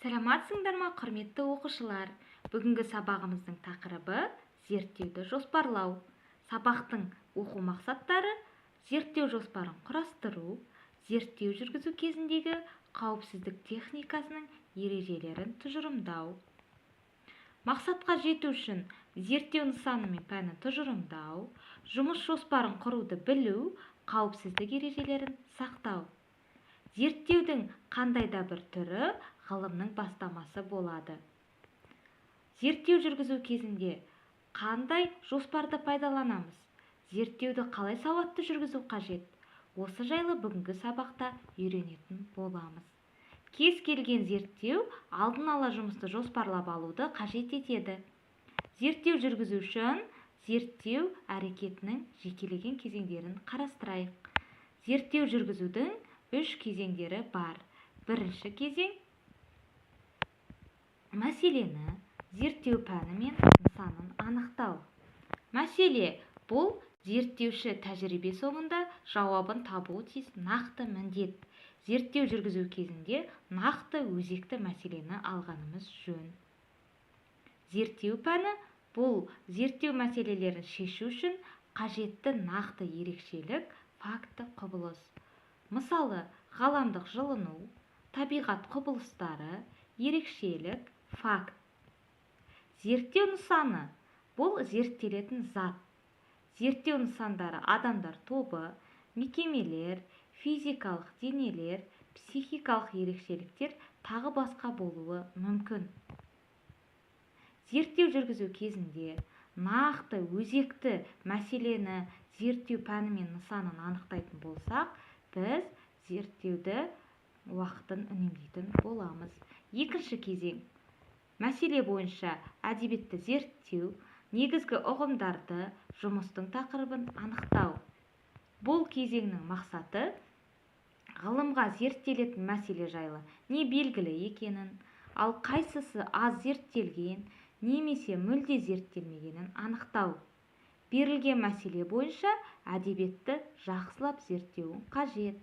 Саламатсыңдар ма, құрметті оқушылар! Бүгінгі сабағымыздың тақырыбы – зерттеуді жоспарлау. Сабақтың оқу мақсаттары: зерттеу жоспарын құрастыру, зерттеу жүргізу кезіндегі қауіпсіздік техникасының ережелерін тұжырымдау. Мақсатқа жету үшін зерттеу нысаны мен пәнін тұжырымдау, жұмыс жоспарын құруды білу, қауіпсіздік ережелерін сақтау. Зерттеудің қандай да бір түрі ғылымның бастамасы болады. Зерттеу жүргізу кезінде қандай жоспарды пайдаланамыз? Зерттеуді қалай сауатты жүргізу қажет? Осы жайлы бүгінгі сабақта үйренетін боламыз. Кез келген зерттеу алдын ала жұмысты жоспарлап алуды қажет етеді. Зерттеу жүргізу үшін зерттеу әрекетінің жекелеген кезеңдерін қарастырайық. Зерттеу жүргізудің үш кезеңдері бар. Бірінші кезең – мәселені зерттеу пәні мен нысанын анықтау. Мәселе – бұл зерттеуші тәжірибе соңында жауабын табуы тиіс нақты міндет. Зерттеу жүргізу кезінде нақты, өзекті мәселені алғанымыз жөн. Зерттеу пәні – бұл зерттеу мәселелерін шешу үшін қажетті нақты ерекшелік, факті, құбылыс. Мысалы, ғаламдық жылыну, табиғат құбылыстары, ерекшелік, факт. Зерттеу нысаны – бұл зерттелетін зат. Зерттеу нысандары адамдар тобы, мекемелер, физикалық денелер, психикалық ерекшеліктер, тағы басқа болуы мүмкін. Зерттеу жүргізу кезінде нақты, өзекті мәселені, зерттеу пәні мен нысанын анықтайтын болсақ, біз зерттеуді уақытын үнемдейтін боламыз. Екінші кезең – мәселе бойынша әдебиетті зерттеу, негізгі ұғымдарды, жұмыстың тақырыбын анықтау. Бұл кезеңнің мақсаты – ғылымға зерттелетін мәселе жайлы не белгілі екенін, ал қайсысы аз зерттелген немесе мүлде зерттелмегенін анықтау. Берілген мәселе бойынша әдебиетті жақсылап зерттеуің қажет.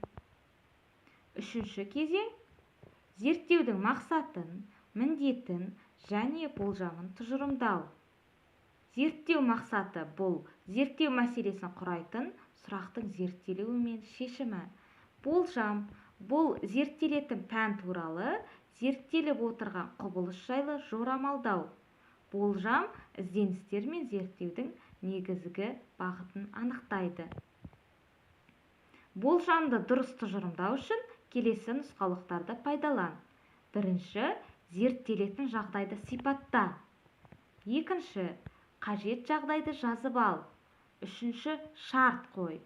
Үшінші кезең – зерттеудің мақсатын, міндетін және болжамын тұжырымдау. Зерттеу мақсаты – бұл зерттеу мәселесін құрайтын сұрақтың зерттелуі мен шешімі. Болжам – бұл зерттелетін пән туралы, зерттеліп отырған құбылыс жайлы жорамалдау. Болжам ізденістер мен зерттеудің негізгі бағытын анықтайды. Болжамды дұрыс тұжырымдау үшін келесі нұсқаулықтарды пайдалан. Бірінші, зерттелетін жағдайды сипатта. Екінші, қажет жағдайды жазып ал. Үшінші, шарт қой.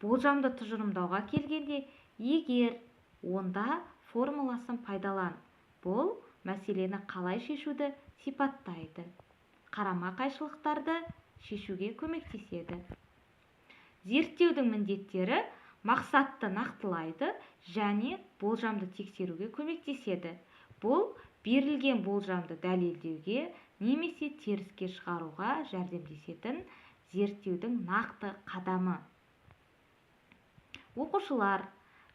Болжамды тұжырымдауға келгенде, егер, онда формуласын пайдалан. Бұл мәселені қалай шешуді сипаттайды, қарама-қайшылықтарды шешуге көмектеседі. Зерттеудің міндеттері мақсатты нақтылайды және болжамды тексеруге көмектеседі. Бұл берілген болжамды дәлелдеуге немесе теріске шығаруға жәрдемдесетін зерттеудің нақты қадамы. Оқушылар,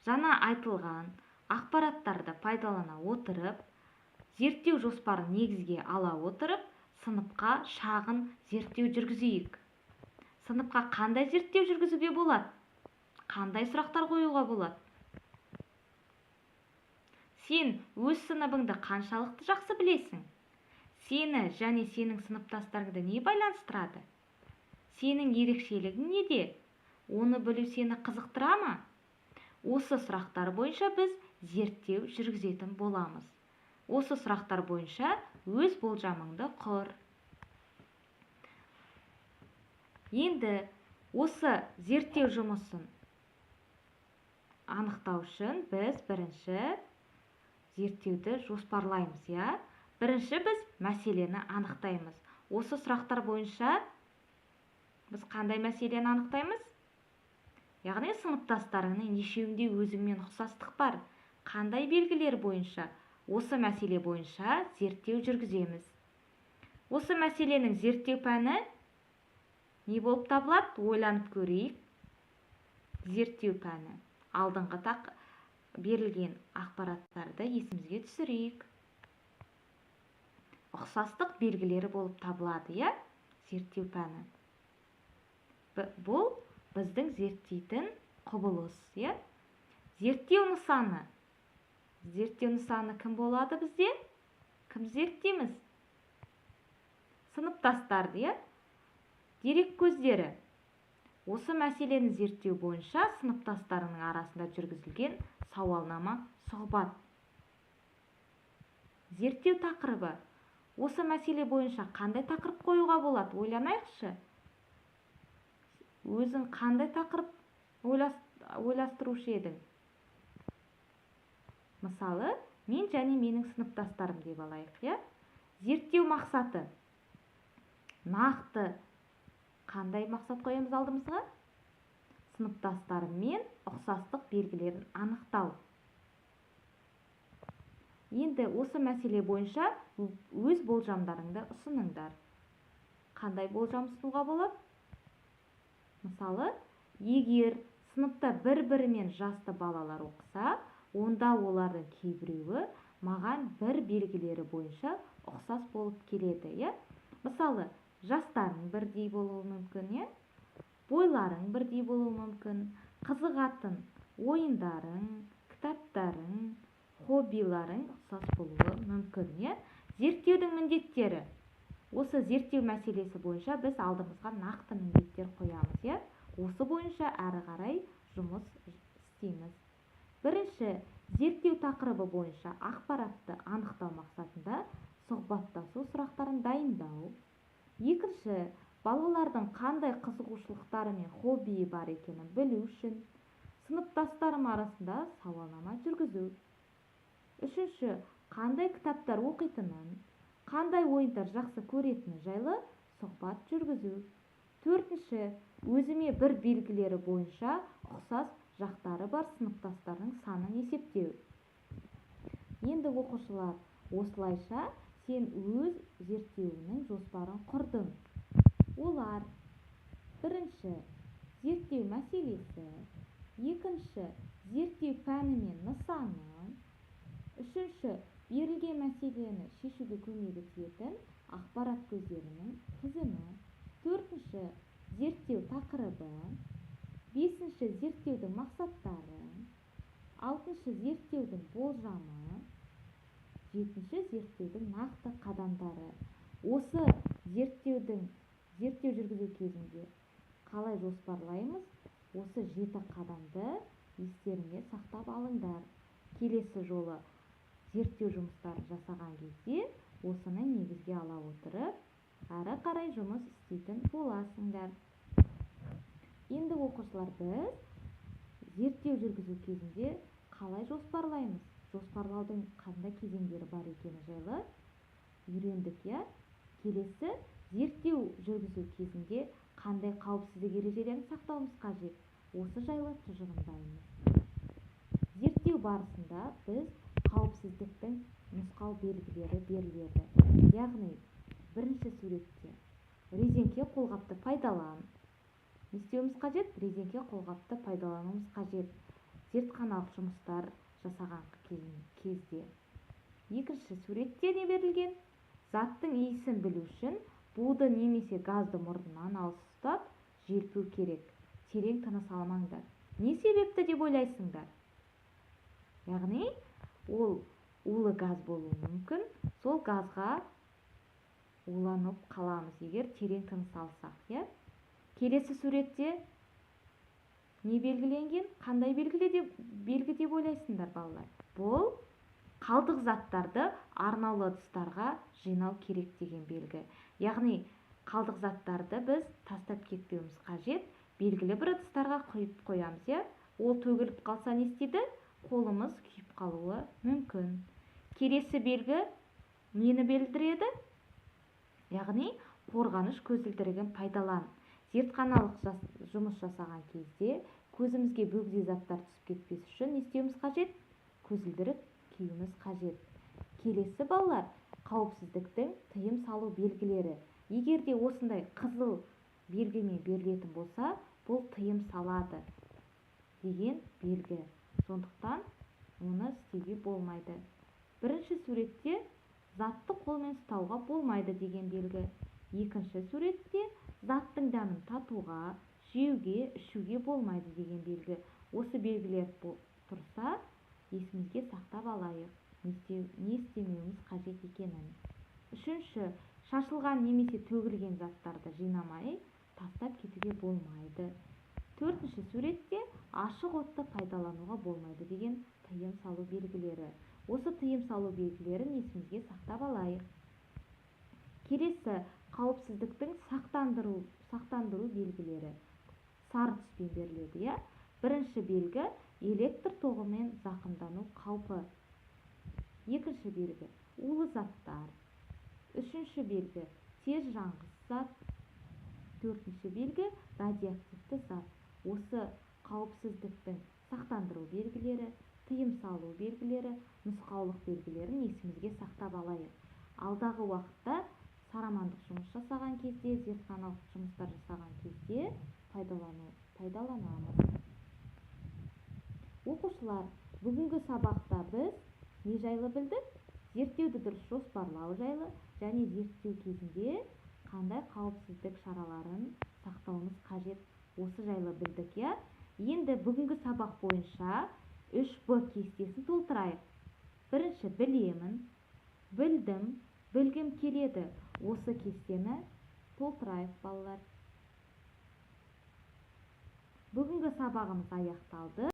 жаңа айтылған ақпараттарды пайдалана отырып, зерттеу жоспарын негізге ала отырып, сыныпқа шағын зерттеу жүргізейік. Сыныпқа қандай зерттеу жүргізуге болады? Қандай сұрақтар қоюға болады? Сен өз сыныбыңды қаншалықты жақсы білесің? Сені және сенің сыныптастарыңды не байланыстырады? Сенің ерекшелігің неде? Оны білу сені қызықтыра ма? Осы сұрақтар бойынша біз зерттеу жүргізетін боламыз. Осы сұрақтар бойынша өз болжамыңды құр. Енді осы зерттеу жұмысын анықтау үшін біз бірінші зерттеуді жоспарлаймыз, иә? Бірінші біз мәселені анықтаймыз. Осы сұрақтар бойынша біз қандай мәселені анықтаймыз? Яғни сыныптастарыңның нешеуінде өзіңмен ұқсастық бар, қандай белгілер бойынша? Осы мәселе бойынша зерттеу жүргіземіз. Осы мәселенің зерттеу пәні не болып табылады? Ойланып көрейік. Зерттеу пәні, алдыңғы тақ берілген ақпараттарды есімізге түсірейік. Ұқсастық белгілері болып табылады, иә? Зерттеу пәні. Бұл біздің зерттейтін құбылыс, иә? Зерттеу нысаны. Зерттеу нысаны кім болады бізде? Кім зерттейміз? Сыныптастарды, иә? Дерек көздері. Осы мәселені зерттеу бойынша сыныптастарының арасында жүргізілген сауалнама, сұхбат. Зерттеу тақырыбы. Осы мәселе бойынша қандай тақырып қоюға болады? Ойланайықшы. Өзің қандай тақырып ойластырушы едің? Мысалы, мен және менің сыныптастарым деп алайық, иә? Зерттеу мақсаты. Нақты қандай мақсат қоямыз алдымызға? Сыныптастарыммен ұқсастық белгілерін анықтау. Енді осы мәселе бойынша өз болжамдарыңды ұсыныңдар. Қандай болжам ұсынуға болады? Мысалы, егер сыныпта бір-бірімен жасты балалар оқыса, онда олардың кейбіреуі маған бір белгілері бойынша ұқсас болып келеді, иә? Мысалы, жастарың бірдей болуы мүмкін, иә? Бойларың бірдей болуы мүмкін, қызығатын ойындарың, кітаптарың, хоббиларың ұқсас болуы мүмкін, иә? Зерттеудің міндеттері. Осы зерттеу мәселесі бойынша біз алдымызға нақты міндеттер қоямыз, иә? Осы бойынша әрі қарай жұмыс істейміз. Бірінші, зерттеу тақырыбы бойынша ақпаратты анықтау мақсатында сұхбаттасу сұрақтарын дайындау. Екінші, балалардың қандай қызығушылықтары мен хоббиі бар екенін білу үшін сыныптастарым арасында сауалнама жүргізу. Үшінші, қандай кітаптар оқитынын, қандай ойындар жақсы көретіні жайлы сұхбат жүргізу. Төртінші, өзіме бір белгілері бойынша ұқсас жақтары бар сыныптастардың санын есептеу. Енді оқушылар, осылайша сен өз зерттеуіңнің жоспарын құрдың. Олар: бірінші, зерттеу мәселесі, екінші, зерттеу пәні мен нысаны, үшінші, берілген мәселені шешуге көмегі тиетін ақпарат көздерінің тізімі, төртінші, зерттеу тақырыбы, бесінші, зерттеудің мақсаттары, алтыншы, зерттеудің болжамы, жетінші, зерттеудің нақты қадамдары. Осы зерттеу жүргізу кезінде қалай жоспарлаймыз? Осы 7 қадамды естеріңе сақтап алыңдар. Келесі жолы зерттеу жұмыстарын жасаған кезде осыны негізге ала отырып, әрі қарай жұмыс істейтін боласыңдар. Енді оқушылар, біз зерттеу жүргізу кезінде қалай жоспарлаймыз? Жоспарлаудың қандай кезеңдері бар екені жайлы үйрендік, иә? Келесі, зерттеу жүргізу кезінде қандай қауіпсіздік ережелерін сақтауымыз қажет? Осы жайлы тұжырымдаймыз. Зерттеу барысында біз қауіпсіздіктің нұсқау белгілері беріледі. Яғни, бірінші суретте резеңке қолғапты пайдалан. Не істеуіміз қажет? Резеңке қолғапты пайдалануымыз қажет. Зертханалық жұмыстар жасаған кезде. Екінші суретте не берілген? Заттың иісін білу үшін буды немесе газды мұрнынан алыс ұстап, желпу керек. Терең тыныс алмаңдар. Не себепті деп ойлайсыңдар? Яғни, ол улы газ болуы мүмкін. Сол газға уланып қаламыз, егер терең тыныс алсақ, иә? Келесі суретте не белгіленген? Қандай белгі деп ойлайсыңдар, балалар? Бұл қалдық заттарды арнаулы ыдыстарға жинау керек деген белгі. Яғни, қалдық заттарды біз тастап кетпеуіміз қажет, белгілі бір ыдыстарға құйып қоямыз, иә? Ол төгіліп қалса не істейді? Қолымыз күйіп қалуы мүмкін. Келесі белгі нені белдіреді? Яғни, қорғаныш көзілдірігін пайдалан. Зертханалық жұмыс жасаған кезде көзімізге бөгде заттар түсіп кетпес үшін не істеуіміз қажет? Көзілдірік киюіміз қажет. Келесі, балалар, қауіпсіздіктің тыйым салу белгілері. Егер де осындай қызыл белгімен берілетін болса, бұл тыйым салады деген белгі. Сондықтан оны істеуге болмайды. Бірінші суретте затты қолмен ұстауға болмайды деген белгі. Екінші суретте заттың дәмін татуға, жеуге, ішуге болмайды деген белгі. Осы белгілер тұрса, есімізге сақтап алайық, не істемеуіміз қажет екенін. Үшінші, шашылған немесе төгілген заттарды жинамай тастап кетуге болмайды. Төртінші суретте ашық отты пайдалануға болмайды деген тыйым салу белгілері. Осы тыйым салу белгілерін есімізге сақтап алайық. Келесі қауіпсіздіктің сақтандыру белгілері сары түспен беріледі, иә? Бірінші белгі электр тоғымен зақымдану қаупі. Екінші белгі улы заттар. Үшінші белгі тез жанғыш зат. Төртінші белгі радиоактивті зат. Осы қауіпсіздіктің сақтандыру белгілері, тыйым салу белгілері, нұсқаулық белгілерін есімізге сақтап алайық. Алдағы уақытта сарамандық жұмыс жасаған кезде, зертханалық жұмыстар жасаған кезде пайдаланамыз. Оқушылар, бүгінгі сабақта біз не жайлы білдік? Зерттеуді дұрыс жоспарлау жайлы және зерттеу кезінде қандай қауіпсіздік шараларын сақтауымыз қажет, осы жайлы білдік, иә? Енді бүгінгі сабақ бойынша 3Б кестесін толтырайық. Бірінші білемін, білдім, білгім келеді. Осы кестені толтырайық, балалар. Бүгінгі сабағымыз аяқталды.